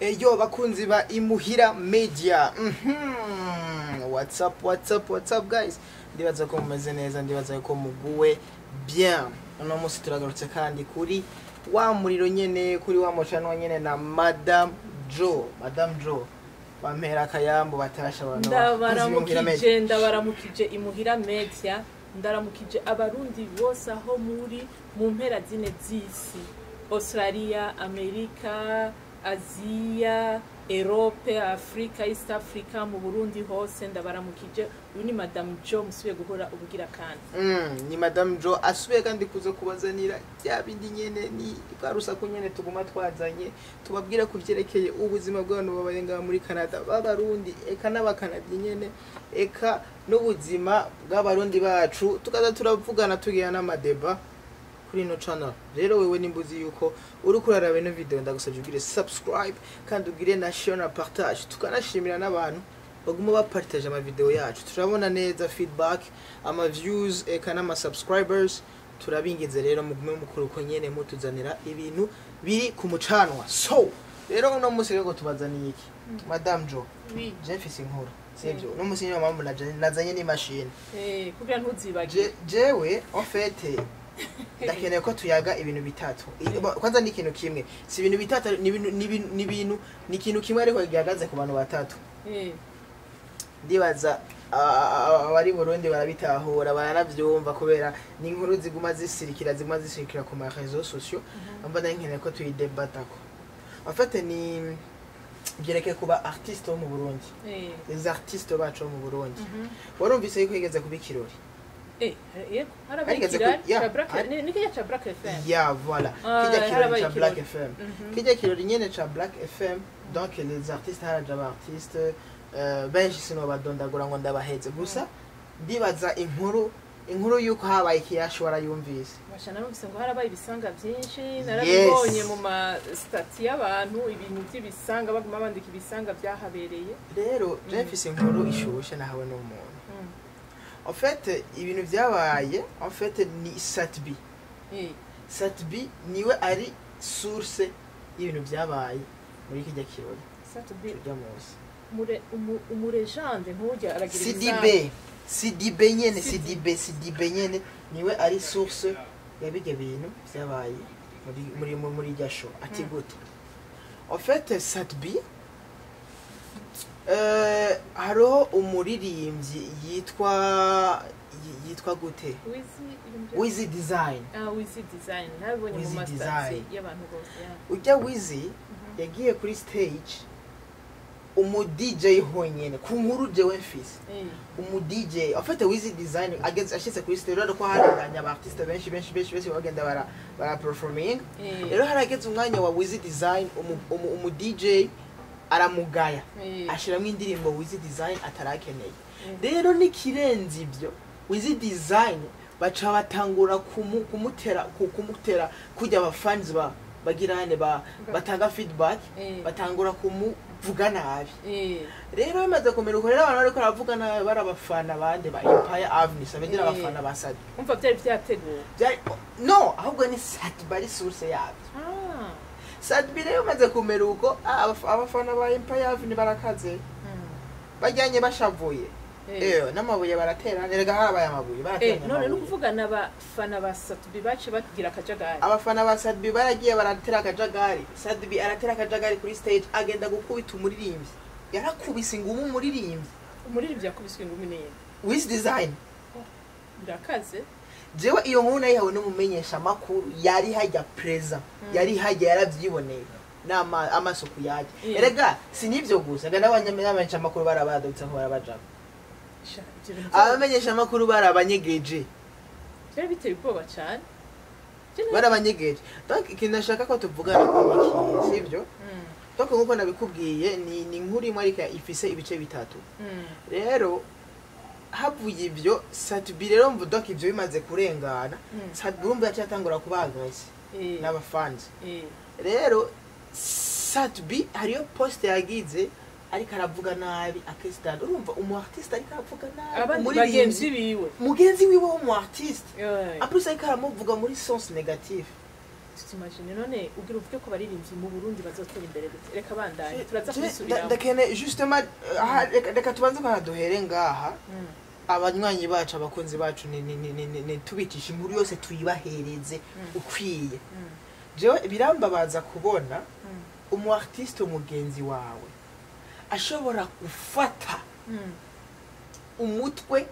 Eyo bakunzi ba Imuhira Media. What's up, what's up, what's up guys? Ndibaza ko mumeze neza, ndibaza ko muguwe bien. Uno munsi turagarutse kandi kuri wa muriro nyene, kuri wa mucanwa nyene na Madame Joe. Madame Joe, bampera akayambo batasha abantu bakunzi b'Imuhira Media. Ndabaramukije, ndabaramukije Imuhira Media, ndaramukije Abarundi bose aho muri mu mpera zine z'isi: Australia, Amerika, Aziya, Europe, Afrika, East Africa, mu Burundi hose ndabaramukije. Uyu ni Madame Joe musubiye guhora ubugira kandi. Ni Madame Joe asubiye kandi kuza kubazanira bya bindi nyene, ni rwa rusaku nyene tuguma twazanye, tubabwira ku vyerekeye ubuzima bw'abantu babaye ngaha muri Canada b'Abarundi, eka n'Abakanadi nyene, eka n'ubuzima bw'Abarundi bacu, tukaza turavugana, tugira n'ama débats kuri ino channel. Rero wewe nimba uzi yuko uriko uraraba ino video, ndagusabye ugire subscribe kandi ugire na share na partage. Tukanashimira n'abantu baguma bapartage ama video yacu, turabona neza feedback, ama views, eka n'ama subscribers. Turabinginze rero mugume mukora uko nyene, mutuzanira ibintu biri ku mucanwa. So rero uno munsi rero ngo tubazaniye iki, Madame Joe? Oui. Je mfise inkuru, sivyo? Uno munsi niyo mpamvu nazanye n'imashini. Kugira ntuzibagire. Jewe en fait ndakeneye ko tuyaga ibintu bitatu. Kwanza ni ikintu kimwe, si ibintu bitatu, ni ibintu ni ikintu kimwe ariko gihagaze ku bantu batatu. Ndibaza abari Burundi barabitahura, baranavyumva, kubera ni inkuru ziguma zisirikira, ziguma zisirikira ku ma réseaux sociaux. Mba nari nkeneye ko tuyidebatako. En fait ni byerekeye kuba artiste wo mu Burundi, les artistes bacu bo mu Burundi. Warumvise yuko yigeze kuba ikirori? Yego, harabaye Harigeze ikirori ya, ca Black, ni kirya ca Black FM. Ya, voilà. Ah, Kijya kirori harabaye ca Black ikirori. FM. Kijya kirori nyene ca Black FM, donc les artistes, haraje aba artistes benshi, sinobadondagura ngo ndabaheze. Gusa ndibaza inkuru yuko habaye ikiyashu warayumvise. Basha, narumvise ngo harabaye ibisanga byinshi, narabibonye mu ma statuts y'abantu, ibintu by'ibisanga, baguma bandika ibisanga byahabereye. Rero je mfise inkuru ishushe nahawe n'umuntu. En fait ibintu vyabaye, en fait ni Sat-B. Sat-B niwe ari source y'ibintu vyabaye muri kijya kirori Sat-B? Kirya munsi. Umu légende nk'urya aragira ibisanga? CDB, CDB nyene. CD. CDB, CDB nyene niwe ari source ya bijya bintu vyabaye muri irya show. Ati gute? En fait Sat-B, hariho umuririmbyi yitwa gute? Wizi ibintu Wizi Design. Ah, Wizi Design, nabibonye mu Wizi ma statuts Design. y'abantu bose, ya. Ujya Wizi yagiye kuri stage, umu DJ honyene, ku nkuru jewe mfise, umu DJ, en fait Wizi Design ageze, ashitse kuri stage, urabona ko harenganye aba artiste benshi benshi benshi benshi, bagenda bara performing. Rero harageze umwanya wa Wizi Design, umu DJ aramugaya, ashiramwo indirimbo Wizi Design atarakeneye. Rero n'ikirenze ibyo, Wizi Design baca batangura kumutera kujya abafans ba bagirane ba batanga feedback, batangura kumuvuga nabi. Rero bimaze kumera uko, rero abantu bariko baravuga nabi bari abafana bande? Ba Empire Avenue, ça veut dire abafana ba Sat. Umva, byari byateguwe. Byari no, ahubwo ni Sat-B ari source yabyo. Sat-B rero bimaze kumera uko, abafana ba Empire Avenue barakaze, bajyanye bashavuye. N'amabuye baratera, erega harabaye amabuye, barateranye None ni amabuye. ukuvuga n'abafana ba Sat-B bace bagira akajagari? Abafana ba Sat-B baragiye baratera akajagari. Sat-B aratera akajagari kuri stage, agenda gukubita umuririmbyi, yarakubise ingumi umuririmbyi. Umuririmbyi yakubiswe ingumi nini? Wiz Design. Birakaze. Jewe iyo nkuru nayihawe n'umumenyesha makuru yari hajya présent, yari hajya, yaravyiboneye n'ama amasuku yajya. Erega si n'ivyo gusa, erega n'abamenyesha makuru barabadutse aho barabajako. Sha, ivyo bintu Abamenyesha makuru barabanyegeje. Byari biteye ubwoba cyane. Barabanyegeje. Donc ikintu nashaka ko tuvugana ko ni iki, sivyo? Donc nkuko nabikubwiye, ni inkuru imwe ariko ifise ibice bitatu. Rero havuye ivyo, Sat-B rero mvu, donc ivyo bimaze kurengana, Sat-B urumva yaciye atangura kuba agressé n'abafanzi. Rero Sat-B hariyo post yagize ariko aravuga nabi Akestan. Urumva umu artiste ariko aravuga nabi Abandi umuririmbyi, bagenzi biwe. Mugenzi wiwe w'umu artiste, en plus ariko aramuvuga muri sens négatif. Tutimagine none ugira uvuge ko baririmbyi mu Burundi bazotera imbere gute? Reka bandanye, turaza kubisubiramo. Ndakene justement, aha, reka tubanze kwa duhere ngaha. Abanywanyi bacu, abakunzi bacu, ni tubicisha inkuru yose, tuyibahereze ukwiye. Jewe birambabaza kubona umu artiste mugenzi wawe ashobora gufata umutwe,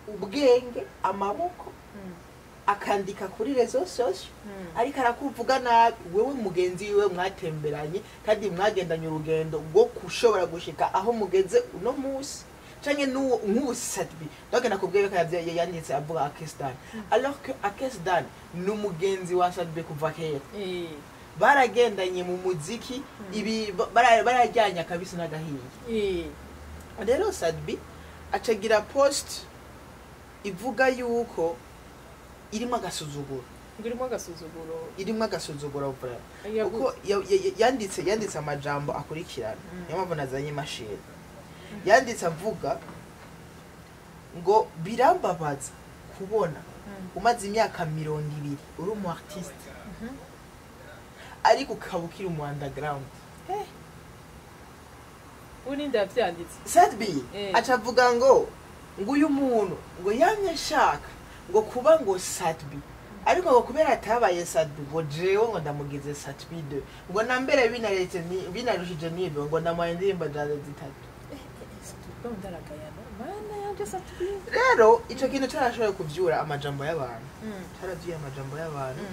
ubwenge, amaboko, akandika kuri réseaux sociaux ariko arakuvuga nabi, wewe mugenzi wiwe mwatemberanye kandi mwagendanye urugendo rwo kushobora gushika aho mugeze uno munsi, canke n'uwo nk'ubu Sat-B. Donc nakubwiye ko yanditse avuga Akesdan, alors que Akesdan ni umugenzi wa Sat-B kuva kera. Baragendanye mu muziki, ibi barajyanye akabisi n'agahiye. Rero Sat-B acagira post ivuga yuko irimo agasuzuguro. Ngo irimo agasuzuguro. Irimo agasuzuguro vraiment. Yaguze. Kuko yanditse amajambo akurikirana. Niyo mpamvu nazanye imashini. Yanditse avuga ngo birambabaza kubona umaze imyaka 20 uri umu artiste, ariko ukaba ukiri umu underground. Urinde yavyanditse? Sat-B. Aca avuga ngo uyu muntu ngo yamye ashaka ngo kuba ngo Sat-B, ariko ngo kubera atabaye Sat-B, ngo jewe ngo ndamugize Sat-B 2, ngo nambere binaretse binarushije n'ibyo, ngo ndamuhaye indirimbo zawe zitatu. Sat-B ndaragayana, mana yanje, Sat-B. Rero ico kintu carashoboye kuvyura amajambo y'abantu, caravyuye amajambo y'abantu.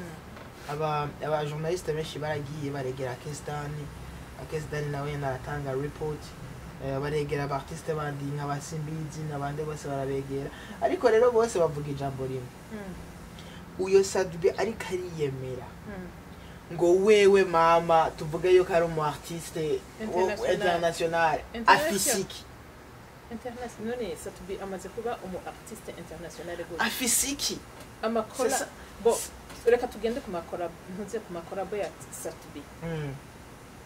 Aba journaliste benshi baragiye baregera Akesdani. Akesdani nawe aratanga report. Baregera aba artiste bandi nka Simbizi n'abandi bose barabegera, ariko rero bose bavuga ijambo rimwe: uyo Sat-B ariko ariyemera ngo wewe mama, tuvuge yuko ari umu artiste International. international, International. afise iki? International. None Sat-B amaze kuba umu artiste international gute? Afise iki? Amakora C'est ça. Bo reka tugende ku makora, ntuze ku macollabo ya Sat-B.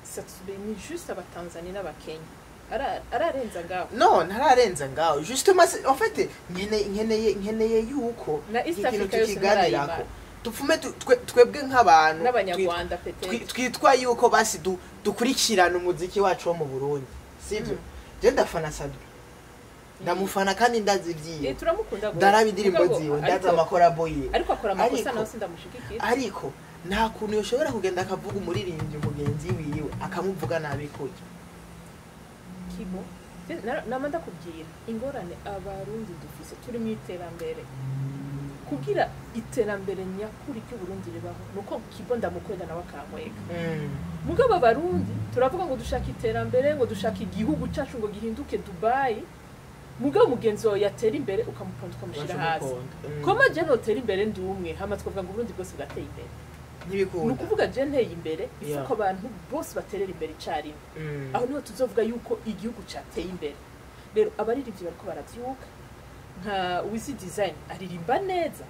Sat-B ni juste abatanzania n'abakenya. Ararenza ngaho? No, ntararenza ngaho justement. En fait nkeneye yuko Na East iki kintu Africa yose tukiganirako, ntarayimara. tupfume twebwe nk'abantu N'abanyarwanda peut-être. Twitwa yuko basi dukurikirana umuziki wacu wo mu Burundi, sivyo? Je ndafana Sat-B, ndamufana kandi ndazi ivyiwe. Turamukunda gose. Ndaraba indirimbo Mugabo, ziwe, ndazi amacollabo yiwe. Ariko akora amakosa. Nawe sindamushigikira. Ariko nta kuntu yoshobora kugenda akavuga umuririmbyi mugenzi wiwe, akamuvuga nabi kurya. Kibo, nama ndakubwira ingorane abarundi dufise. Turi mu iterambere. Kugira iterambere nyakuri ry'Uburundi ribaho, nuko Kibo ndamukwega nawe akankwega. Mugabo abarundi turavuga ngo dushaka iterambere, ngo dushaka igihugu cyacu ngo gihinduke Dubai, mugabo mugenzi wawe yatera imbere ukamuponda, ukamushyira hasi. Koma je notera imbere ndi umwe, hama twavuga ngo Uburundi bwose bwateye imbere? Ni Ntibikunda. ukuvuga je nteye imbere, ifuko abantu bose baterera imbere icarimwe. Aho niho tuzovuga yuko igihugu cateye imbere. Rero abaririmbyi bariko baravyuka, nka Wiz Design aririmba neza.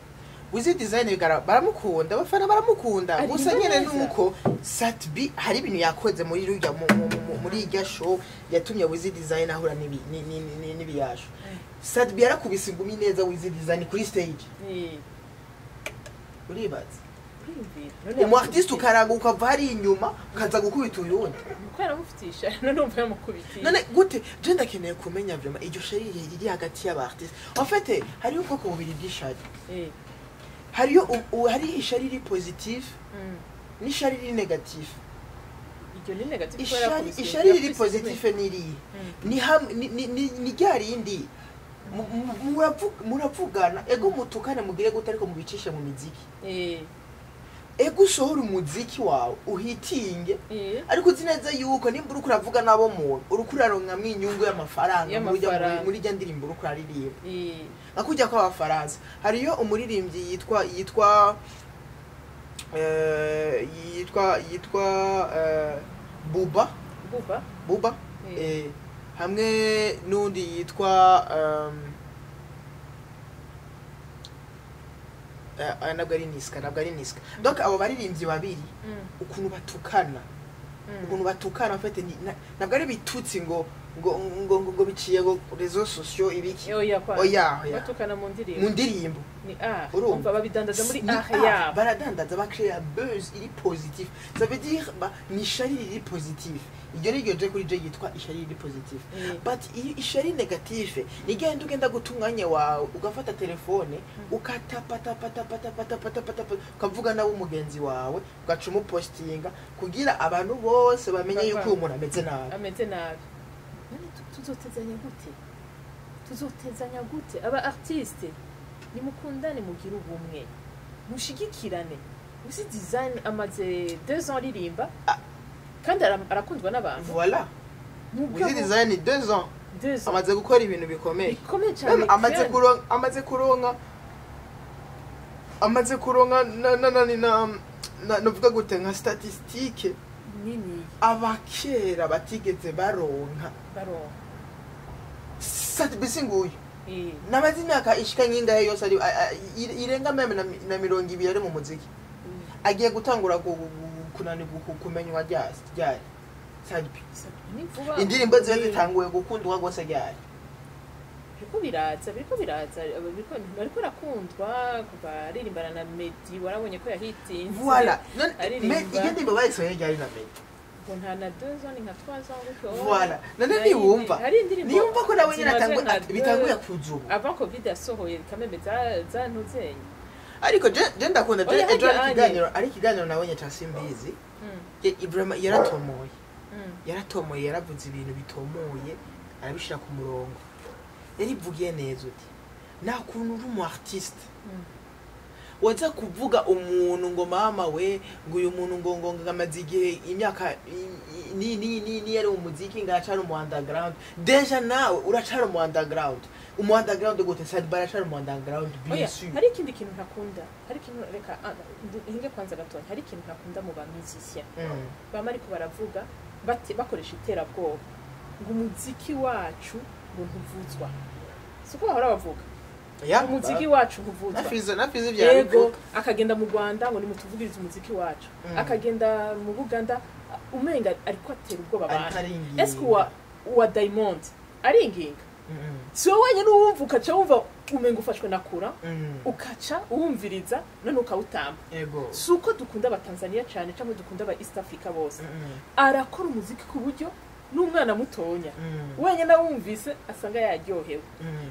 Wiz Design baramukunda, abafana baramukunda. Aririmba Gusa nyene neza. nuko Sat-B hari ibintu yakoze muri rujya muri irya show yatumye Wiz Design ahura n'ibiyasho. Sat-B yarakubise ingumi neza Wiz Design kuri stage. Uribaza Uriyumvira. umu artiste ukaranga ukava hari inyuma ukaza gukubita uyundi? Nuko yaramufitisha, none umva yamukubitiye. None gute? Je ndakeneye kumenya vraiment iryo shari riri hagati y'aba artiste. En fait hariho ubwoko bubiri bw'ishari. Hariyo hari ishari riri positif n'ishari riri négatif. Iryo ni négatif kubera Ishari yakubise- ishari riri yakubise positif niriye ni hamwe ni rya rindi muravugana, ego mutukane, mugire gute, ariko mubicishe mu miziki. Ego usohora umuziki wawe uhitinge, ariko uzi neza yuko nimba uriko uravuga nabo muntu uriko uraronkamwo inyungu y'amafaranga Y'amafaranga. muri rya ndirimbo uriko uraririmba. Nka kurya kw'abafaransa, hariyo umuririmbyi yitwa Buba. Buba. Buba. Hamwe n'undi yitwa ntabwo ari Niska, ntabwo ari Niska. Donc abo baririmbyi babiri, ukuntu batukana, ukuntu batukana, en fait ntabwo ari bitutsi ngo ngo biciye ngo réseaux sociaux ibiki. Oya kwa. Oya, oya. Batukana mu ndirimbo. Mu ndirimbo. Ni art. Urumva? Umva, babidandaza muri Ni art art. yabo. Baradandaza, bakreya buzz iri positif, ça veut dire ba ni ishari riri positif. Iryo ni ryo je kuri je yitwa ishari riri positif. But iyo ishari négatif ni genda ugenda guta umwanya wawe, ugafata telefone, ukatapatapatapatapatapatapa, ukavuga nawe umugenzi wawe, ugaca umupostinga kugira abantu bose bamenye yuko uyu muntu ameze nabi. Ameze nabi. None tuzotezanya gute? Tuzotezanya gute? Aba artiste, nimukundane, mugire ubumwe, mushigikirane. Wiz Design amaze 2 ans aririmba kandi arakundwa n'abantu. Voilà. Mugabo- Wiz Design, 2 ans. 2 ans. Amaze gukora ibintu bikomeye. Bikomeye cyane. Même amaze kandi- kuronka, amaze kuronka na novuga gute, nka statistique nini abakera batigeze baronka. Baronka. Bisi nguyu namaze imyaka ishika nk'ingahe yose ari irenga même na 20 ari mu muziki, agiye gutangura kunanirwa kumenywa ryari ryari Sat-B? Ni vuba. Indirimbo ziba zitanguye gukundwa rwose ryari? Biriko biraza, biriko biraza, bariko barakundwa kuva aririmbana na Meddy. Warabonye ko yahitinze. Voilà. None Aririmba. Iyo ndirimbo bayisohoye ryari na Meddy? Ngo nta na 2 ans, ni nka 3 ans gutyo. Voilà, none ntiwumva Hari indirimbo niyumva ko nawe nyine zimaze nka bitanguye kuza ubu. Avant Covid yasohoye kameme za ntuzenye. Ariko je ndakunda je Oya, ejo harya hari ikiganiro, ari ikiganiro nabonye ca Simbizi. Ibrahima yaratomoye. Yaratomoye, yaravuze ibintu bitomoye, arabishira ku murongo, yarivugiye neza uti nta kuntu uri umu artiste waza kuvuga umuntu ngo mama we, ngo uyu muntu ngo amaze igihe imyaka ni yari mu muziki, ngo aracari mu underground. Déjà nawe uracari mu underground. Umu underground gute? Sat-B aracari mu underground, bien Oya, sûr. Hari ikindi kintu ntakunda, hari ikintu, reka hinge kwanza gatonya. Hari ikintu ntakunda mu ba musicien bama ariko baravuga bakoresha iterabwoba ngo umuziki wacu ngo ntuvuzwa. Siko bahora bavuga? Ya. Umuziki wacu ntuvuzwa. Nafize Ego. ibyo. Akagenda mu Rwanda ngo nimutuvugirize umuziki wacu, akagenda mu Buganda, umenga ariko atera ubwoba Ariko abantu. aringinga. Eske uwa Diamond aringinga? Si wowe wenyine uwumva, ukaca wumva umenga ufashwe na kura, ukaca uwumviriza none ukawutamba. Si uko dukunda abatanzaniya cyane cyangwa dukunda aba East Africa bose. Arakora umuziki ku buryo n'umwana mutonya wenyine awumvise asanga yaryohewe.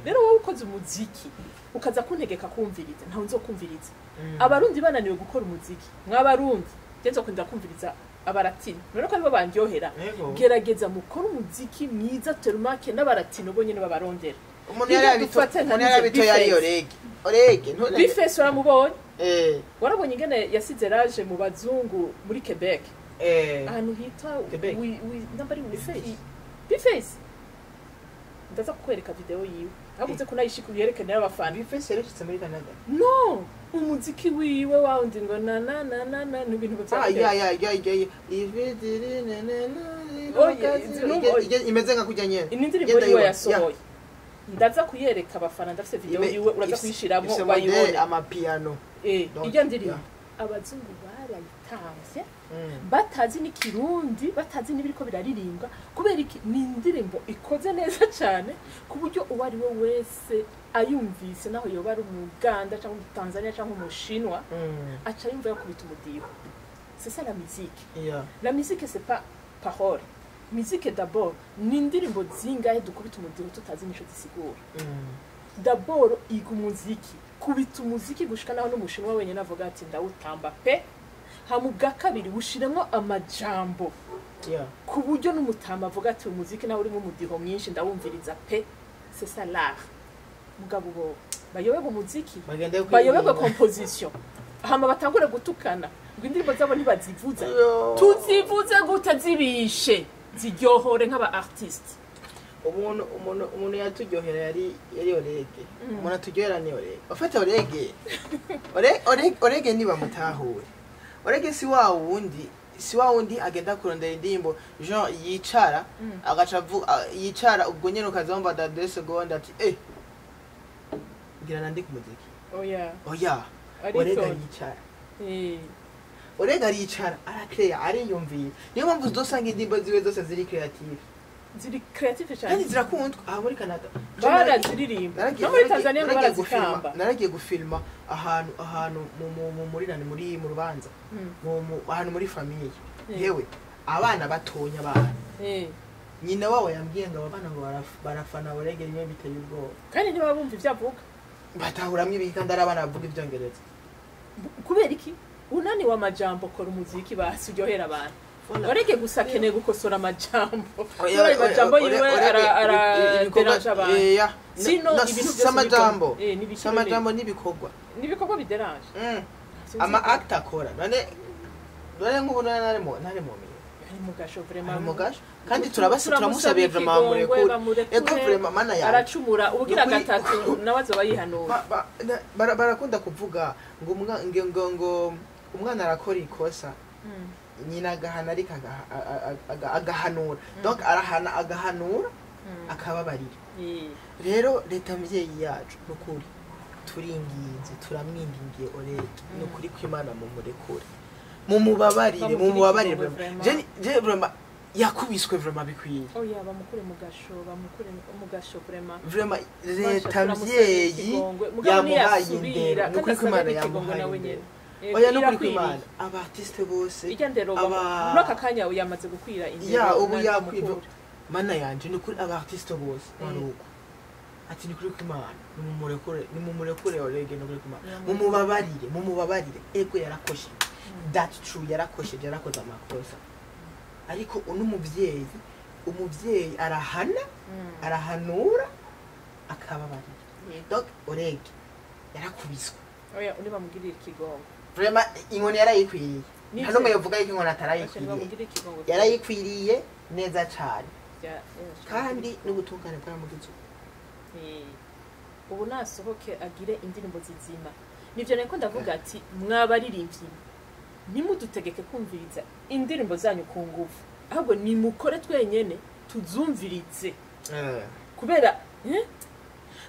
Rero wowe ukoze umuziki ukaza kuntegeka kumviriza, ntawe nzokumviriza. Abarundi bananiwe gukora umuziki. Mw'abarundi, je nzokunda kumviriza abaratino none ko aribo bandyohera. Gerageza mukore umuziki mwiza terumake n'abaratino bo nyene babarondera. Umuntu yari Hirya abito dufate nka umuntu yari abito Bface. yari Orege B-Face waramubonye? Eh. Warabonye ingene yasize rage mu bazungu muri Quebec? Eh. Ahantu hitwa Quebec. Namba ari B-Face? Whisky B-Face, ndaza kukwereka video yiwe ahubwo ko nayishika uyerekane n'abafana. B-Face yarashitse muri Canada? No, umuziki wiwe wawundi ngo na na na na na n'ibintu Ah, bya ya ividiri na na na. Oye, Imeze nka kujya nyene. Ni indirimbo Genda yiwe yibona. yasohoye. Ndaza kuyereka abafana, ndafise video yiwe, uraza kuyishiramo Ifise modèle bayibone. Amapiano. Donc, Ijya ndirimbo abazungu barayitamvye batazi n'ikirundi, batazi n'ibiriko biraririmbwa. Kubera iki? Ni indirimbo ikoze neza cyane ku buryo uwo ari we wese ayumvise, naho yoba ari umuganda cyangwa umutanzania cyangwa umushinwa, aca yumva yakubita umudiho. C'est ça la musique. La musique, c'est pas parole. Musique d'abord ni indirimbo zingahe dukubita umudiho tutazi nico zisigura? D'abord iga umuziki, kubita umuziki gushika naho n'umushinwa wenyine avuga ati ndawutamba pe. Hama ubwa kabiri ushiremo amajambo ku buryo n'umutama avuga ati umuziki nawe urimo umudiho mwinshi, ndawumviriza pe. C'est ça l'art. Mugabo bo bayoberwa umuziki, Bagende bayoberwa composition, hama batangure gutukana ngo indirimbo zabo ntibazivuza. Tuzivuze gute zibishe ziryohore nk'aba artiste? Umuntu yaturyohera yari Orege. Umuntu aturyohera ni Orege. Ufate Orege, Orege niba mutahure, Orege si wa wundi agenda kurondera indirimbo, genre yicara agaca yicara ubwo nyene ukazumva da 2 secondes ati ngira nandike umuziki. Oya. Oya, Orege Aritonda. aricara. Orega aricara, arakreya, ariyumvira. Niyo mpamvu uzosanga indirimbo ziwe zose ziri creative. Ziri creative cyane. Kandi zirakundwa aha muri Canada. Baraziririmba no muri Tanzania ngo barazikamba. Naragiye gufilma ahantu muri nani, muri mu rubanza, ahantu muri famille. Yewe, abana batonya, abana nyina wabo yambwiye ngo aba bana ngo barafana Orege rimwe biteye ubwoba. Kandi ntibabumva ibyo avuga. Batahuramwo ibiki kandi ari abana bavuga ivyongereza? Kubera iki? Unaniwe amajambo, kora umuziki basi uryohera abantu. Orege gusa akeneye gukosora amajambo. Oya, Ayo majambo oya, yiwe Orege, ibikorwa- araderanje abantu. Ya. Sino Na- ibintu byose s'amajambo. N'ibiki S'amajambo n'ibikorwa. N'ibikorwa bideranje. Ama act akora none nk'ubu none nari mu mirimo. Ari mu gasho vraiment. Ari mu gasho kandi turabasa, turamusabiye vraiment bamurekure. Ego vraiment, mana yanjye. Aracumura ubugira Nukuri- gatatu nawe azoba yihanura. Barakunda kuvuga ngo ngo umwana arakora ikosa, nyina agahana, ariko agahanura. Donc arahana, agahanura, akababarira. Rero leta mvyeyi yacu, nukuri turinginze, turamwingingiye Orege, nukuri kw'Imana mumurekure, mumubabarire. Bamugire Mumubabarire. ikigongwe. Vraiment. Vraiment. Je vraiment yakubiswe vraiment bikwiye. Oya, bamukure mu gasho, bamukure mu gasho vraiment. Vraiment, leta mvyeyi yamuhaye indero, nukuri kw'Imana yamuhaye indero. Oya, nukuri kw'Imana, aba artiste bose Ijya ndero muri aka kanya yamaze gukwira indero. Ya, ubu nani yakwiva. mukuru. Mana yanje, nukuri aba artiste bose baruko ati nukuri kw'Imana nimumurekure, nimumurekure Orege, nukuri kw'Imana mumubabarire, mumubabarire. Ego, yarakoshe, that's true, yarakosheje, yarakoze amakosa, ariko uno muvyeyi, umuvyeyi arahana, arahanura, akababarira. Donc Orege yarakubiswe. Oya, undi bamugirira ikigongo. Vraiment inkoni yarayikwiriye. Nivyo. Nta n'umwe yovuga yuko inkoni Basha, atarayikwiriye. bamugirira ikigongo. Yarayikwiriye neza cane, kandi n'ubutungane bwaramugize uko. Ubu nasohoke agire indirimbo zizima. Nivyo niko ndavuga ati mwabaririmbyi, ntimudutegeke kumviriza indirimbo zanyu ku nguvu, ahubwo nimukore twenyene tuzumvirize, kubera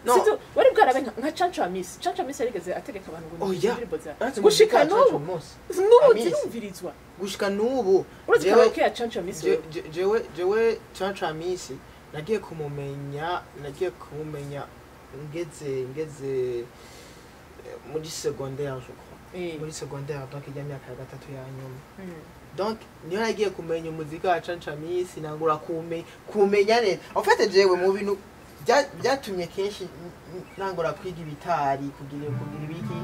No. Sinzi, wari bwarabe nka Canco Amisi? Canco Amisi yarigeze ategeka abantu ngo Oya. nimvirize indirimbo zawe? Uretse Gushika muzika ya Canco n'ubu Mose. n'ubu Amisi. zirumvirizwa. Gushika n'ubu. Uretse Jewe- karaoke ya Canco Amisi. Jewe Canco Amisi nagiye kumumenya, ngeze muri secondaire, je crois. Muri secondaire, donc ijya myaka ya gatatu ya nyuma. Donc niyo nagiye kumenya umuziki wa Canco Amisi, nangura kumenya neza. En fait jewe mu bintu byatumye kenshi nangura kwiga ibitari, kugira ibiki,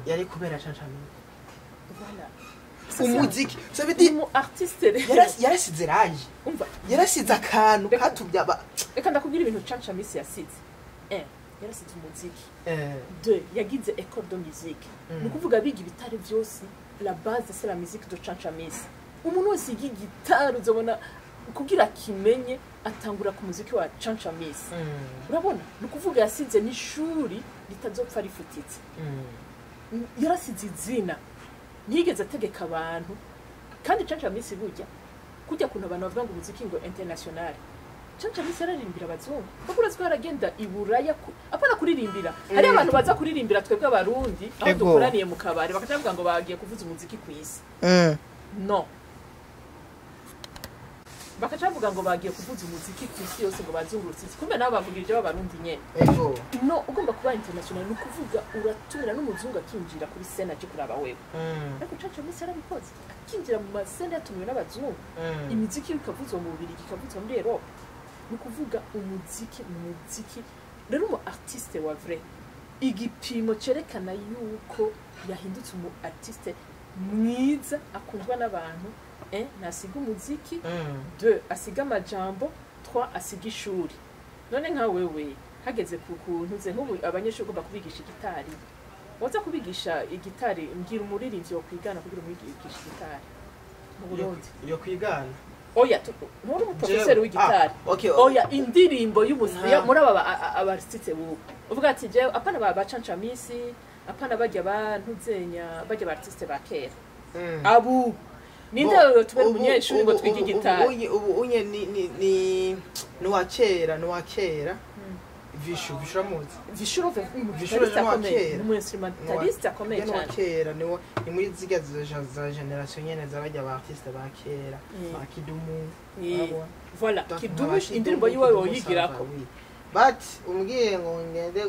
yari kubera Canco Amisi. Voilà. Umuziki, ça veut dire Umu artiste rero yarasize rage, umva, yarasize akantu Reka- katumye aba reka ndakubwira ibintu Canco Amisi yasize. Un, yarasize umuziki. Deux, yagize école de musique. Ni ukuvuga biga ibitari byose, la base c'est la musique de Canco Amisi. Umuntu wese yiga igitari, uzobona kugira akimenye atangura ku muziki wa Canco Amisi. Urabona, ni ukuvuga yasize n'ishuri ritazopfa rifutitse. Yarasize izina, ntiyigeze ategeka abantu. Kandi Canco Amisi burya, kujya kuntu abantu bavuga ngo umuziki ngo international, Canco Amisi yararirimbira abazungu, kuko urazi ko yaragenda i Buraya apana kuririmbira. Hari abantu baza kuririmbira twebwe abarundi aho Ego. dukoraniye mu kabari, bakaca bavuga ngo bagiye kuvuza umuziki ku isi. No bakaca bavuga ngo bagiye kuvuza umuziki ku isi yose, ngo bazungurutse isi, kumbe nabo bavuga ibyo b'abarundi nyene. Ego. No ugomba kuba international, ni ukuvuga uratumira n'umuzungu akinjira kuri scène aje kuraba wewe. Ariko Canco Amisi yarabikoze, akinjira mu ma scène yatumiwe n'abazungu. Imiziki ikavuzwa mu Bubirigi, ikavuzwa muri Europe. Ni ukuvuga umuziki ni umuziki. Rero umu artiste wa vrai, igipimo cerekana yuko yahindutse umu artiste mwiza akundwa n'abantu: un, nasiga umuziki; deux, asiga amajambo; trois, asiga ishuri. None nka wewe hageze ku kuntu ze nk'ubu abanyeshuri ugomba kubigisha igitari, waza kubigisha igitari, mbwira umuririmbyi wokwigana kugira umwigishe igitari mu Burundi. Yo kwigana? Oya, nturi umuprofeseri w'igitari. Ah, okay. Oya, indirimbo y'umuziki muri aba aba artiste bubu uvuga ati jewe apana ba Canco Amisi, apana bajya bantuzenya, bajya ba artiste ba kera, abu ninde tubera umunyeshuri ngo twige igitari? Ubu unye ni uwa kera, ni uwa kera. Vishu, Vishu uramuzi? Vishuro. Vishu ni uwa kera. Ni instrumentaliste akomeye Ni uwa cyane. kera, ni muri zirya za generation nyene z'abajya ba artiste ba kera, ba Kidumu. Urabona? Voilà. Donc, Kidumu, nk'aba Kidumu, indirimbo yiwe Kidumu woyigirako. ça va, oui. But umbwiye ngo ngende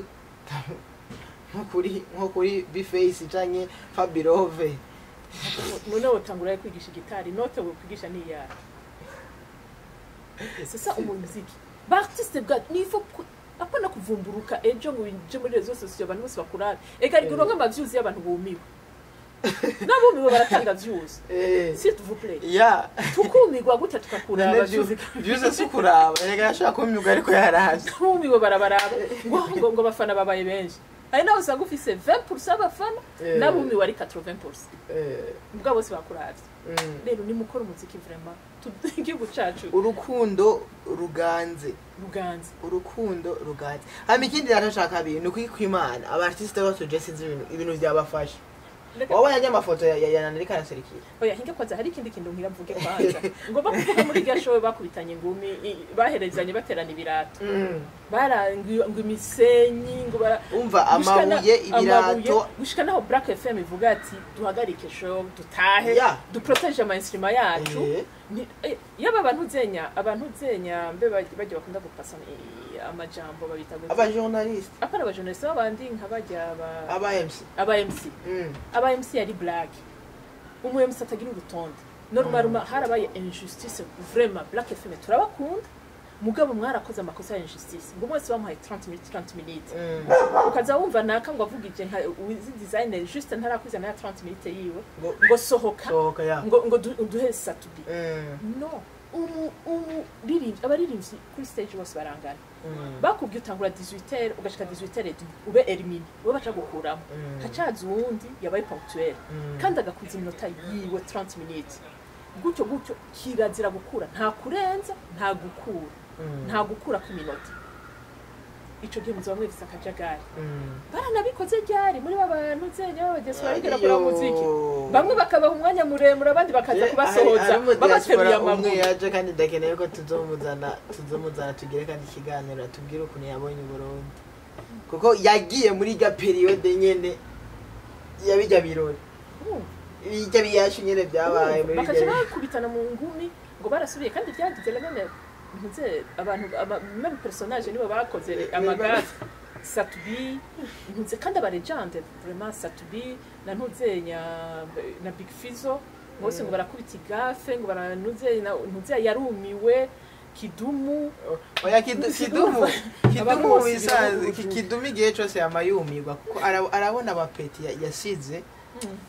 nko kuri Bface canke Fabirove. None wotangura kwigisha gitari, note wokwigisha ni iyahe? C'est ça umuziki ba artiste bwa ni faut apana kuvumburuka ejo ngo winje muri réseaux sociaux, abantu bose bakurabe. Ega ariko uronka ama views y'abantu bumiwe, n'abumiwe baratanga views. S'il vous plaît. Tukumirwa gute tukakuraba? None Views. Views si kuraba, erega yashobora kuba ariko yaravye. Tumiwe, barabaraba ngo abafana babaye benshi. Hari nawe usanga ufise 20% abafana, n'abumiwe ari 80%, mbwa bose bakuravye. Rero nimukora umuziki vraiment, igihugu cacu. Urukundo ruganze. Ruganze. Urukundo ruganze. Hama ikindi rero nshaka kabiri ni ukuri kw'Imana, aba artiste bose je sinzi ibintu vyabafasha. Wabonye ajya amafoto ya Nanarika araserukira? Oya, hinge kwanza, hari ikindi kintu ngira mvuge kwanza. Ngomba kuvuga muri rya show bakubitanye ingumi, baherezanye, baterana ibirato, bara ngo imisenyi ngo bara Umva, amabuye, ibirato. Amabuye, gushika naho Black FM ivuga ati duhagarike show, dutahe, duprotège ama instrument yacu. Yaba abantu zenya mbe bajya bakunda gupasa amajambo, babita gute? Aba journaliste. Apana aba journaliste, babandi nka bajya ba Aba MC. Aba MC. Aba MC yari black, umu MC atagira urutonde. Normalement harabaye injustice vraiment. Black FM turabakunda, mugabo mwarakoze amakosa ya injustice, ngo mwese bamuhaye 30 minutes, 30 minutes. Ukaza wumva naka ngo avugije nka Wiz Designer, juste ntarakuze na 30 minutes yiwe, ngo ngo sohoka, sohoka ya. ngo duhe Sat-B. No, umu ririmbyi, abaririmbyi kuri stage bose barangana. Bakubwiye utangura 18h, ugashika 18h30, ube éliminé, ube baca gukuramo. Hacaza uwundi yabaye ponctuel, kandi agakuza iminota yiwe 30 minutes, gutyo gutyo. Kirazira gukura, nta kurenza, nta gukura, nta gukura kw'iminota. Ico gihe muzoba mwifise akajagari. Baranabikoze ryari muri ba bantu zenya b'abagesi barigera kuri muziki, bamwe bakabaha umwanya muremure, abandi bakaza kubasohoza babateruye umwe amaguru. Yaje kandi ndakeneye ko tuzomuzana tugire kandi ikiganiro, atubwire ukuntu yabonye Uburundi, kuko yagiye muri rya période nyene ya bijya birori, bijya biyacu nyene byabaye muri bakaca bijya. bakubitana mu ngumi ngo barasubiye, kandi byagize la même ntuze abantu même personnage nibo bakoze amagazi Sat-B ntuze, kandi aba légende vraiment, Sat-B na ntuzenya na Big Fizzo bose ngo barakubita igafe, ngo baranuze ntuze yarumiwe Kidumu. Oya, Kidumu, Abantu Kidumu bose bisanzwe. birahugu. Kidumu igihe cyose yama yumirwa, kuko arabona abapeti yasize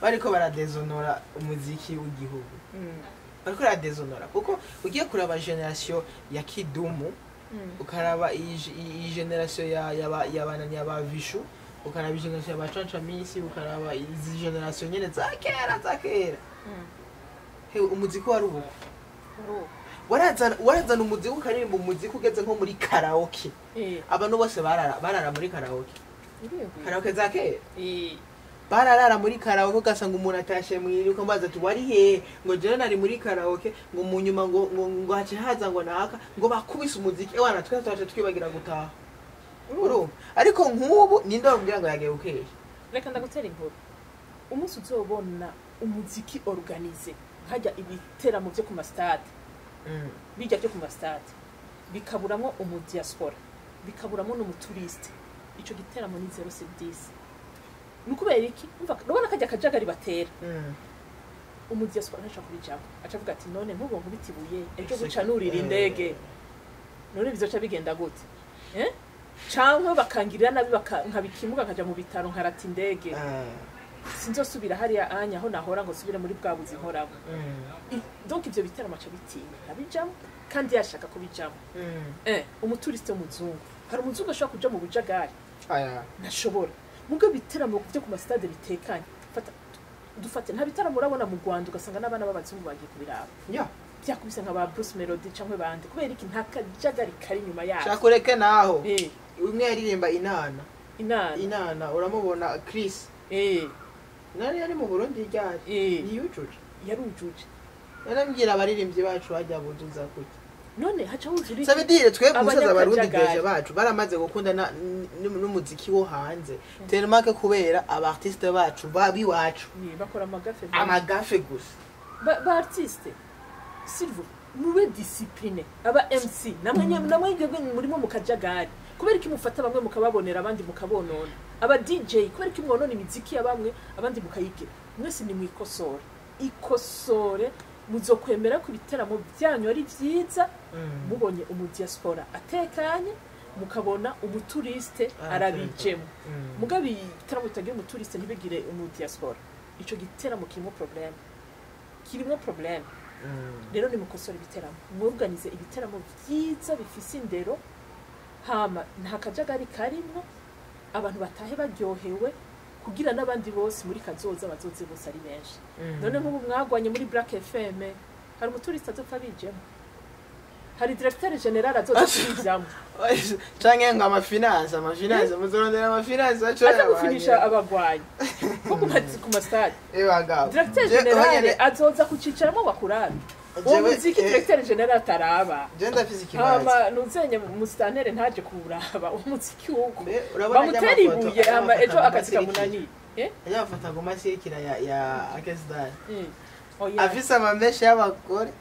bariko baradezonora umuziki w'igihugu, bariko baradezonora, kuko ugiye kuraba génération ya Kidumu, ukaraba iyi génération ya ba Vishu, ukaraba iyi génération ya ba Canca Misi, ukaraba izi génération nyene za kera za kera. Hewe, umuziki wari ubu warazana umuziki, ukaririmba umuziki ugeze nko muri karaoke, abantu bose barara muri karaoke, karaoke za kera. Bararara muri karaoke, ugasanga umuntu atashe mwiri, ukamubaza ati wari hehe? Ngo jewe nari muri karaoke. Ngo mu nyuma ngo hace haza ngo naka ngo bakubise umuziki, ewana twese twace twibagira gutaha. Urumva, ariko nk'ubu ninde wabwira ngo yagiye gukesha? Reka ndagutera inkuru. Umunsi uzobona umuziki organisé, hajya ibiteramo byo ku masitade, bijya byo ku masitade bikaburamwo umudiaspora, bikaburamwo n'umutouriste, ico giteramo ni 0 sur 10. Ni ukubera iki? Umva, urabona kajya akajagari batera, umudiaspora ntashobora kubijamo, aca avuga ati none nk'ubu nkubita ibuye ejo guca nurira indege, none bizoca bigenda gute? Eh, canke bakangirira nabi, nkabikimuga nkaja mu bitaro, nkarata indege, sinzosubira hariya anya aho nahora ngo nsubire muri bwa buzi nkoramo. Donc ivyo biteramo aca bitinya, ntabijamo kandi yashaka kubijamo. Umutouriste w'umuzungu, hari umuzungu ashobora kuja mu bujagari? Aya. Ntashobora. Mubwo biteramo byo ku masitade bitekanye, fata dufate nta bitaramo urabona mu Rwanda ugasanga n'abana b'abazungu bagiye kubiraba, byakubise nka ba Bruce Melody canke bande. Kubera iki? Nta kajagari kari inyuma yabo. Shaka ureke naho, umwe yaririmba Inana. Inana. Inana, uramubona Chris? Nari yari mu Burundi ryari? Ntiyujuje. Yarujuje. Narambwira abaririmbyi bacu bajya buzuza kuki? None haca huzura iki? Ça veut dire twebwe umusaza abarundi Abanyakajagari. déjà bacu baramaze gukunda n'umuziki wo hanze, tellement que kubera aba artiste bacu babiwacu Ni, bakora amagaffes menshi. Amagaffes gusa. Ba artiste, s'il vous mube discipline. Aba MC namwe namwe mwebwe murimo mu kajagari, kubera iki mufata bamwe mukababonera, abandi mukabonona? Aba DJ, kubera iki mwonona imiziki ya bamwe, abandi mukayigira? Mwese nimwikosore, ikosore. Muzokwemera ko ibiteramo byanyu ari vyiza mubonye umudiaspora atekanye, mukabona umutouriste arabijemo. Mugabe igiteramo kitagira umutouriste, ntibigire umudiaspora, ico giteramo kirimo problème, kirimo problème. Rero nimukosore ibiteramo, mworganize ibiteramo vyiza bifise indero, hama nta kajagari karimwo, abantu batahe baryohewe, kugira n'abandi bose muri kazoza bazoze bose ari benshi. None nk'ubu mwagwanye muri Black FM, hari umutouriste azopfa bijemo? Hari directeur général azoza kubijamwo? Canke ngo amafinance, amafinance, muzorondera amafinance. Aza gufinisha abagwanyi nko ku mastade. Ebagabo. Directeur général azoza kucicaramo bakurabe uwo muziki? Directeur général ataraba. Je ndafise ikibazo. Hama nuzenye musitanere ntaje kuwuraba uwo muziki wuko Mbe, urabona bamutera ajya amafoto- ibuye ajya hama amafoto ejo akazi aguma kamunaniye. Eh? Ajya amafoto aguma asirikira ya Akesidani. Oya. Afise amamèches y'abagore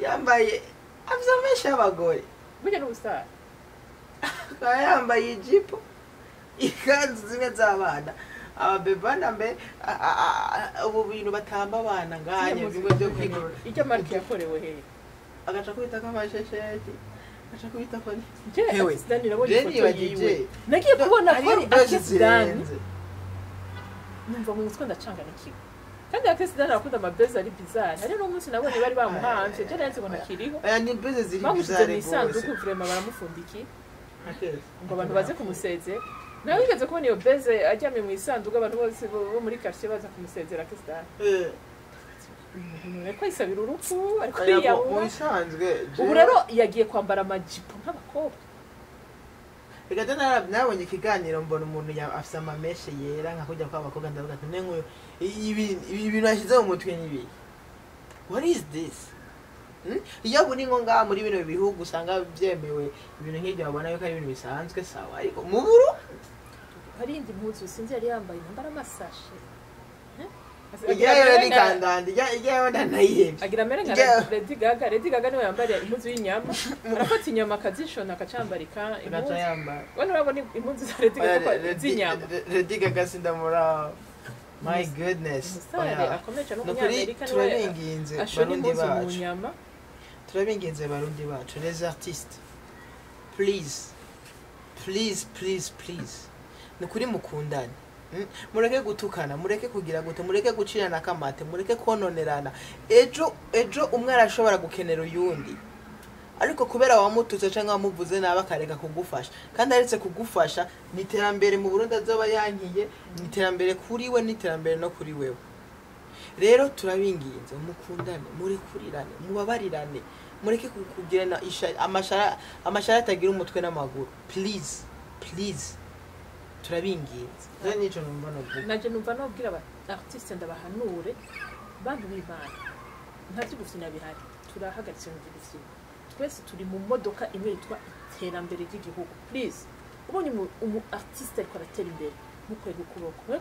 yambaye, afise amamèches y'abagore. Burya n'ubustar. Akaba yambaye ijipo, ikanzu zimwe z'abana, ababebana mbe ubu bintu batamba abana nganye, bimwe byo kwigorora. Ijya marike yakorewe hehe? Agaca kwitako amashesheti, agaca kwitako Je Hewe, Akesidani nabonye je ifoto nibagije. yiwe, nagiye kubona ko Hariyo ari buzz Akesidani, zirenze. Numva mu mutwe ndacanga nikiwe. Kandi Akesidani arakunda amabuzz ari bizarre. Hari n'umunsi nabonye bari bamuhamvye, je nari nzi ngo ntakiriho. Aya ni buzz ziri Bamushyize bizarre mu isanduku rwose. vraiment, baramufundikiye Akeza. ngo abantu baze kumusezera. Nawe wigeze kubona iyo buzz aryamye mu isanduku, abantu bose bo muri quartier baza kumusezera Akesidani? Ariko yisabira urupfu, ariko Oya, mu yiyahura. bisanzwe Ubu rero yagiye kwambara amajipo nk'abakobwa. Reka je nabonye ikiganiro, mbona umuntu afise amamèches yera nka kujya kw'abakobwa, ndavuga ati ne nk'uyu ibi bintu yashyize mu mutwe ni ibiki? What is this? Iyo buri nko ngaha muri bino bihugu usanga byemewe ibintu nk'ibyo, babona yuko ari ibintu bisanzwe, sawa, ariko mu Burundi Hari iyindi mpuzu sinzi yari yambaye, nambara amasashe. Ijyayo ni kandanda, ijyayo ndanayihebye. Agira amere nka Lady Gaga. Lady Gaga niwe yambariye impuzu y'inyama, arafata inyama akazishona, akacambarika Agaca impuzu. yambara. We nurabona impuzu za Lady Gaga ko z'inyama? Lady Gaga sindamuraba, my goodness. Umusare Oya. akomeye cyane Ni ukuri w'umunyamerika niwe turabinginze ashona Barundi impuzu mu bacu, nyama. Turabinginze Barundi bacu, les artistes, please, please, please, please, ni ukuri mukundane. Mureke gutukana, mureke kugira gute, mureke gucirana akamate, mureke kononerana. Ejo ejo umwe arashobora gukenera uyundi, ariko kubera wamututse cyangwa wamuvuze nabi akareka kugufasha, kandi aretse kugufasha, ni iterambere mu Burundi azoba yankiye, ni iterambere kuri we, ni iterambere no kuri wewe. Rero turabinginze, mukundane, murekurirane, mubabarirane, mureke kugirana amashara atagira umutwe n'amaguru. Please, please, turabinginze. Rero nico numva novuga. Nanje numva nobwira aba artiste, ndabahanure, bantu b'Imana, nta vy'ugufyina bihari. Turahagaritse ibintu vy'ugufyina. Twese turi mu modoka imwe yitwa iterambere ry'igihugu. Please, ubonye umu artiste ariko aratera imbere, mukwega ukuboko. Mwe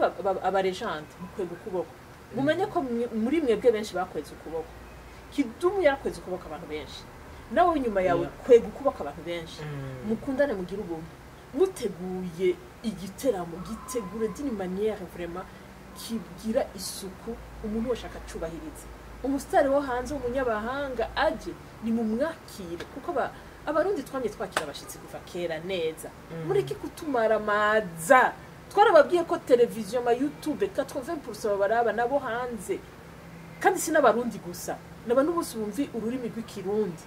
aba légende, mukwega ukuboko, mumenye ko muri mwebwe benshi bakweze ukuboko. Kidumu yarakweze ukuboko abantu benshi, nawe inyuma yawe kwega ukuboko abantu benshi. Mukundane, mugire ubumwe. Muteguye igiteramo, gitegure d'une manière vraiment kigira isuku, umuntu wese akacubahiriza. Umusitari wo hanze w'umunyabahanga aje, ni mumwakire, kuko abarundi twamye twakira abashitsi kuva kera neza. Mureke kutumaramaza. Twarababwiye ko televiziyo, ama YouTube, 80% babaraba nabo hanze, kandi si n'abarundi gusa, n'abantu bose bumvi ururimi rw'ikirundi,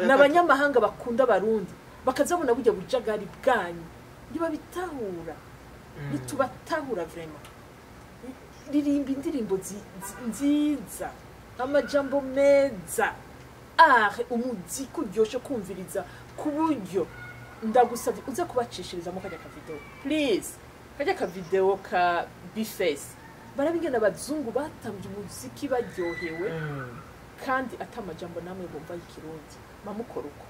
ni abanyamahanga bakunda abarundi, bakazabona burya bujagari bwanyu ntibabitahura. Ntitubatahura vraiment. Ririmba indirimbo nziza, amajambo meza, art, umuziki uryoshe kumviriza, ku buryo ndagusabye uze kubacishirizamo kajya kavideo, please, kajya kavideo ka Bface. Barabingana abazungu batambye umuziki baryohewe. Kandi atamajambo namwe bumva y'ikirundi mamukora uko.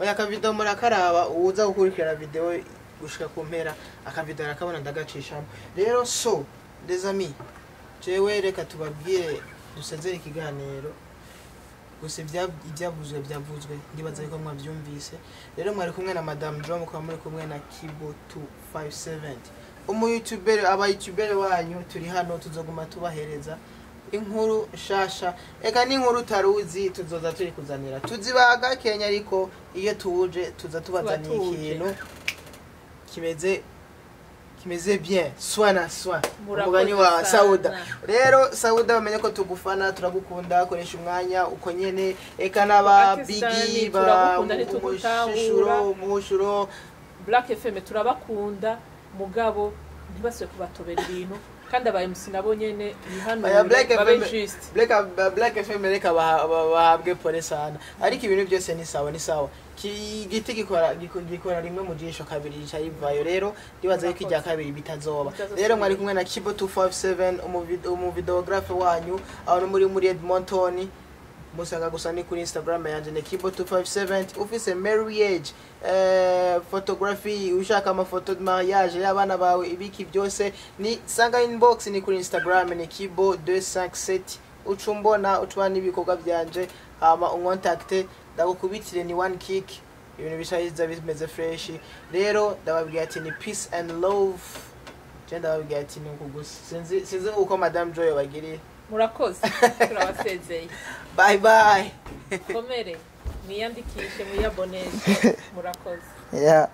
Oya, akavideo murakaraba, uza gukurikirana video gushika ku mpera, akavideo arakabona, ndagacishamo. Rero so les amis, jewe reka tubabwire dusezere ikiganiro gusa. Ibyavuzwe byavuzwe, ndibaza yuko mwabyumvise. Rero mwari kumwe na Madame Jo, mukaba muri kumwe na Kibo 257, umu youtuber, aba youtuber wanyu. Turi hano, tuzoguma tubahereza inkuru nshasha, eka n'inkuru utaruzi tuzoza turi kuzanira. Tuzibaga Kenya, ariko iyo tuje tuza tubazaniye Tuba tuje. ikintu kimeze bien, soin na soin. Murakoze Umugani wa sana. Sauda. Rero Sauda, bamenye ko tugufana, turagukunda. Koresha umwanya uko nyene, eka n'aba Pakistani, bigi ba turagukunda, ntitugutahura. umushishuro umushuro. Black FM turabakunda, mugabo ntibasuye kubatobera ibintu. Kandi aba MC nabo nyene Oya, bihanure, Black babe FM juste. Black FM, reka bahabwe pole sana, ariko ibintu byose ni sawa, ni sawa. Igiti gikora rimwe mu jisho, kabiri rica rivayo. Rero ndibaza yuko irya kabiri bitazoba. Bitazosubira. Rero mwari kumwe na Kibo 257, umuvideographe wanyu aho muri Edmonton. Musanga gusa ni kuri Instagram yanje, ni Kibo 257. Ufise marriage photography, ushaka amafoto de mariage y'abana bawe, ibiki byose, ni sanga inbox, ni kuri Instagram, ni Kibo 257. Ucumbona, ucubana n'ibikorwa byanje, hama unkontakte, ndagukubitire ni one kick, ibintu bishayiza bimeze fresh. Rero ndababwira ati ni peace and love. Je ndababwira ati ni uku gusa, sinzi uko Madame Joy bagiriye. Murakoze, turabasezeye. Bye bye. Komere mwiyandikishe, mwiyaboneshe. Murakoze. Yeah.